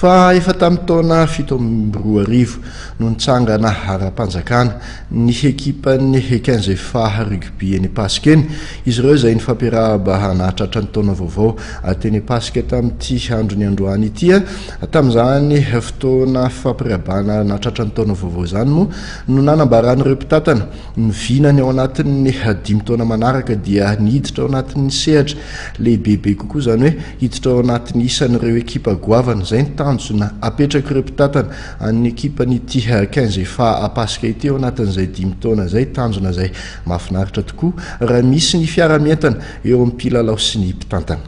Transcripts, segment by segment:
Fa efa tamin'ny taona 2007 no nitsangana ara-panjakana ny ekipan'ny Quinze Fa Rugby eny Ampasika eny. Izy ireo izay nifampiarahaba nahatratra ny taona vaovao teny Ampasika tamin'ity andron'ny androany ity. Tamin'izany fotoana fifampirahabana nahatratra ny taona vaovao izany moa no nanambaran'ireo mpitantana ny vinany ao anatin'ny 5 taona manaraka dia ny hiditra ao anatin'ny sehatra lehibebe kokoa, izany hoe hiditra ao anatin'ny isan'ireo ekipa goavana. Izay ny tanjona apetrak'ireo mpitantana an'ny ekipan'ity Quinze Fa Ampasika ity ao anatin'izay 5 taona izay. Tanjona izay mahafinaritra tokoa raha misy ny fiaraha-mientana eo amin'ny mpilalao sy ny mpitantana.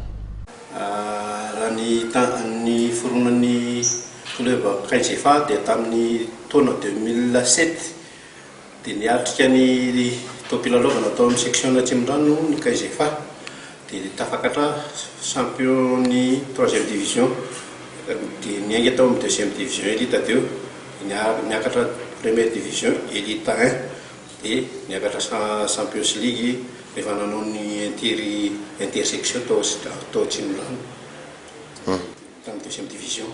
Raha ny niforonan'ny club Quinze Fa dia tamin'ny taona 2007 dia niatrika ny taom-pilalaovana tao amin'ny section Atsimondrano ny Quinze Fa dia tafakatra champion ny troisième division dia niainga tao amin'ny deuxième division élite teo, niakatra première division élite 1 dia niakatra Champions League rehefa nanao ny inter intersection tao tao Atsimondrano tamin'ny deuxième division.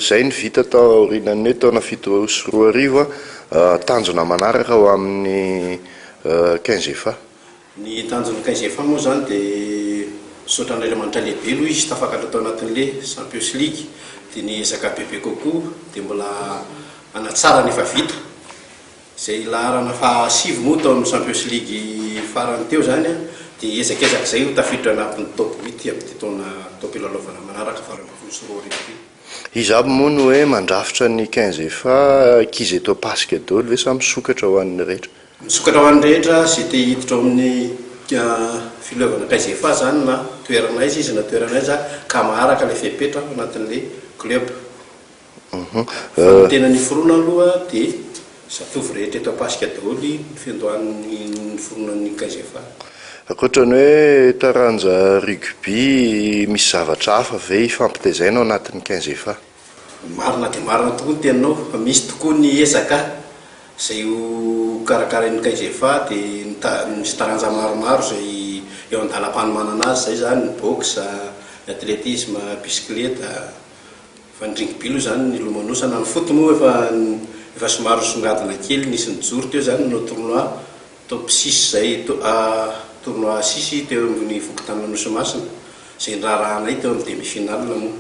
Izay no vita tao aorianan'ny hoe taona 2007, tanjona manaraka ho amin'ny Quinze Fa. Ny tanjon'ny Quinze Fa moa izany dia misaotra an'Andriamanitra lehibe aloha izy tafakatra tao anatin'ilay Champions League dia ny ezaka bebe kokoa dia mbola hanatsara ny efa vita. Izay laharana faha-9 moa tao amin'ny Champions League farany teo izany dia hiezakezaka izay ho tafiditra anatin'ny top 8 amin'ity taona taom-pilalaovana manaraka 2018 ity. Iza aby moa no hoe mandrafitra ny Quinze Fa? Ankizy eto Ampasika daholo ve sa misokatra ho an'ny rehetra? Misokatra ho an'ny rehetra izay te hiditra ao amin'ny fileovana Quinze Fa izany na toerana aiza izy na toerana aiza ka maharaka ilay fepetra ao anatin'ilay club. Fa ny tena niforona aloha dia zatovo rehetra eto Ampasika daholo ny fiandohan'ny niforonan'ny Quinze Fa. Ankoatra ny hoe taranja rugby, misy zavatra hafa ve ifampitezaina ao anatin'ny Quinze Fa? Marina dia marina tokoa ny teninao fa misy tokoa ny ezaka izay ho karakarain'ny Quinze Fa dia misy taranja maromaro izay eo an-dalam-panomanana azy izay izany, ny boxe, ny athlétisme, bisikileta. Fa ny rugby aloha izany nilomanosana, ny foot moa efa efa somary nisongadina kely, nisy nijoro teo izany nanao tournoi top six izay, tournoi six teo amin'ny fokontanin'Anosimasina, izay niraharahanay teo amin'ny demi finale moa.